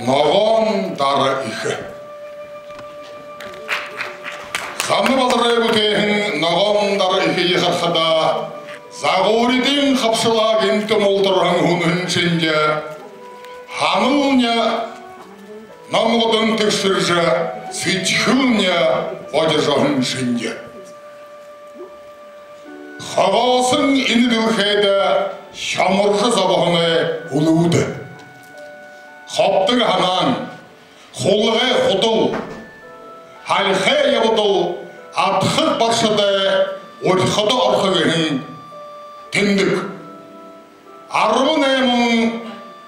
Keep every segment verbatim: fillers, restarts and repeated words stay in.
Ногоон Дара эхэ. Зана Базарай бүтээһэн Ногоон Дара эхые харахада, Загууридын хабшалаа гэнтэ мултарһан һүнэһэн шэнги, һанални номгодон тэгшэржэ, сэдьхэлни бодижоһон шэнги. Хогооһон энэ дэлхэйдэ шоморжо зобоһоной үлүүдэ. Хобдог һанаан, хулгай худал, һалхи ябадал адхаг баршадай урьдхада орохо гэһэн тэмдэг. Арбан найман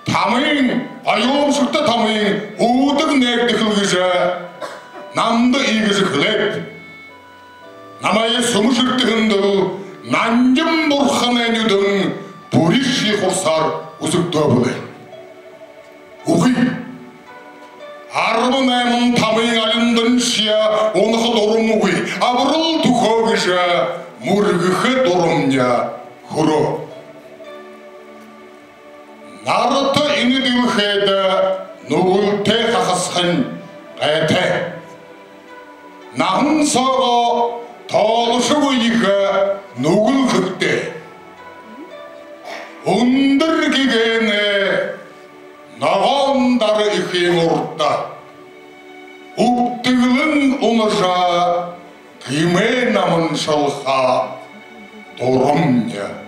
тамын, оюумшагта тамын һүдэг нээгдэхэл гэжэ намда иигэжэ хэлээд, намайе сүмэ шэртэһэндэл нангин бурханай нюдэн бүришье хурсаар үзэгдөө бэлэй. Үгы. Арбан найман тамын алинданшье унахада дурамгүй, абарал түхөө гэжэ мүргэхэ дурамни хүрөө. Нарата энэ дэлхэйдэ нүгэлтэй хахасахань гайтай. Наһан соогоо тоолошогүй ехэ нүгэл хэрэгтэй. Үндэр гэгээнэй Ногоон Дара эхын урда үбдэглэн унажа, гэмээ наманшалха дурамни